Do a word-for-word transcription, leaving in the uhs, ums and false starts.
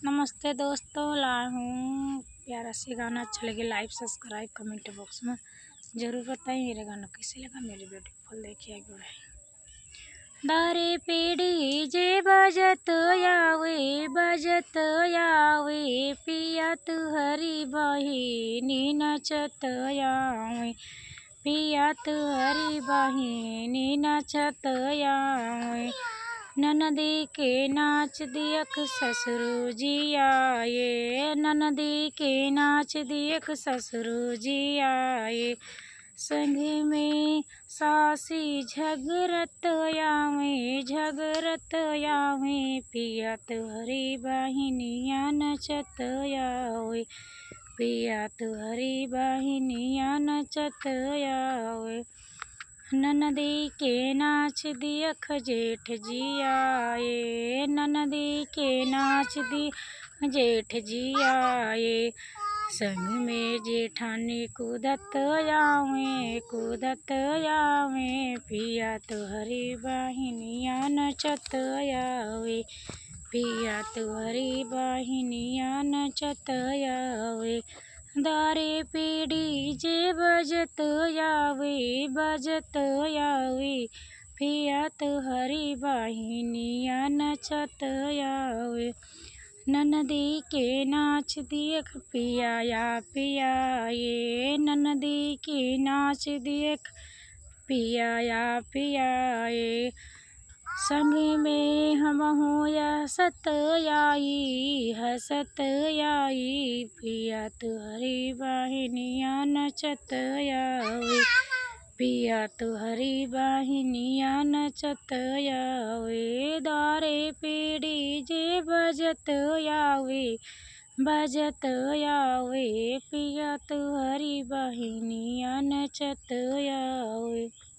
नमस्ते दोस्तों, लाए हूँ प्यारा सी गाना। अच्छा लगे, like, subscribe, comment box में जरूर बताएं। मेरा गाना कैसे लगा, मेरी beautiful देखिए आगे बढ़ाएं। दारे पीड़ी जे बजत आवे, बजत आवे, पिया तुहरी बहिनी नचत आवे, पिया तुहरी बहिनी नचत आवे। ननदी के नाच दियख ससुरु जी आए, ननदी के नाच दियख ससुरु जी आए। संग में सासी झगरत आवे, झगरत आवे, पिया तुहरी बहिनिया नचत आवे, पिया तुहरी बहिनिया नचत आवे। ननदी के नाच दियख जेठ जी आए, ननदी के नाच दियख जेठ जी आए। संग में जेठानी कूदत आवे, कूदत आवे, पिया तुहरी बहिनिया नचत आवे, पिया तुहरी बहिनिया नचत आवे। दारे पीड़ी जे बजत आवे, बजत आवे, पिया तुहरी बहिनिया नचत आवे। ननदी के नाच दियख पिया या पिया ए, ननदी के नाच दियख पिया या पिया ए। संग में हमहू हँसत आई, हँसत आई, पिया तुहरी बहिनिया नचत आवे, पिया तुहरी बहिनिया नचत आवे। दारे पीड़ी जे बजत आवे, बजत आवे, पिया तुहरी बहिनिया नचत